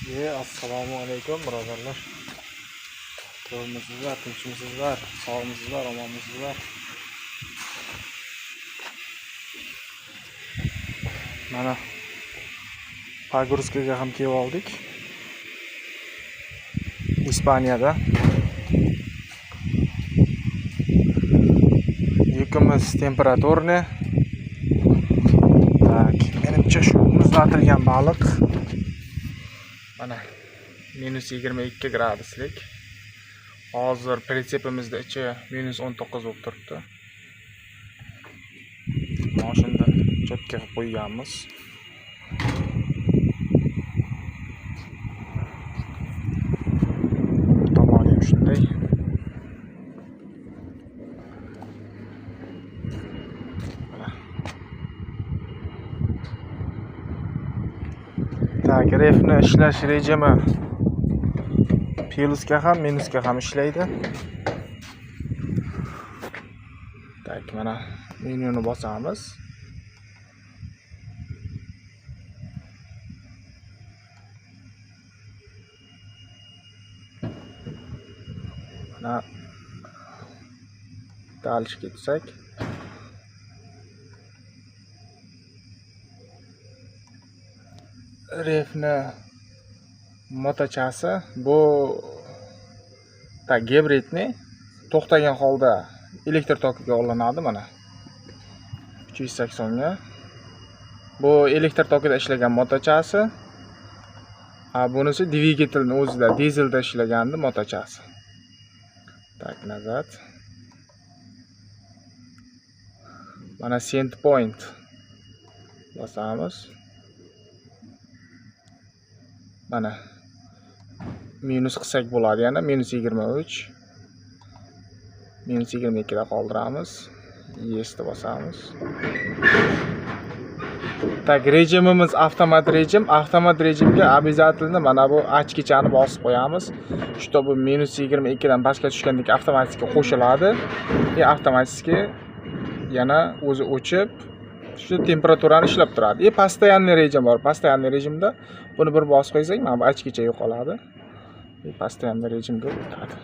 Assalomu alaykum, birodarlar. To'g'rimisizlar, tinchmisizlar, sog'misizlar, omonmisizlar? Mana погрузка ga ham kelib oldik. Ispaniyada. Yukimiz температурный. Так, menimcha shu muzlatilgan baliq. Mana -22 graduslik. Hozir pritsepimizda ichi -19 bo'lib turibdi. Mashinani chetga qilib qo'yganmiz. Tomoni ham shunday. Mana. Так, refni ishlash rejimi plyusga ham, minusga ham ishlaydi. Так, mana menyuni bosamiz. Mana дальше ketsak. Refni motochasi bu, так, gibridni to'xtagan holda elektr tokiga ulanadi mana. 380 ga. Bu elektr tokida ishlagan motochasi. Ha, bunisi dvigatelni o'zida dizelda ishlagandi motochasi. Так, назад. Mana send point bosamiz. Mana minus qilsak bo'ladi yana -23. -22 da qoldiramiz. Yes deb bosamiz. Так, rejimimiz avtomat rejim. Avtomat rejimga обязательно mana bu ochkichani bosib qo'yamiz. Чтобы -22 dan pastga tushgandan keyin avtomatik qo'shiladi. И avtomatik yana o'zi o'chib, shu temperaturani ishlab turadi. И постоянный rejim bor. Постоянный rejimda buni bir bosib qo'ysak, mana bu ochkicha yo'qoladi. И постоянный rejimga o'tadi.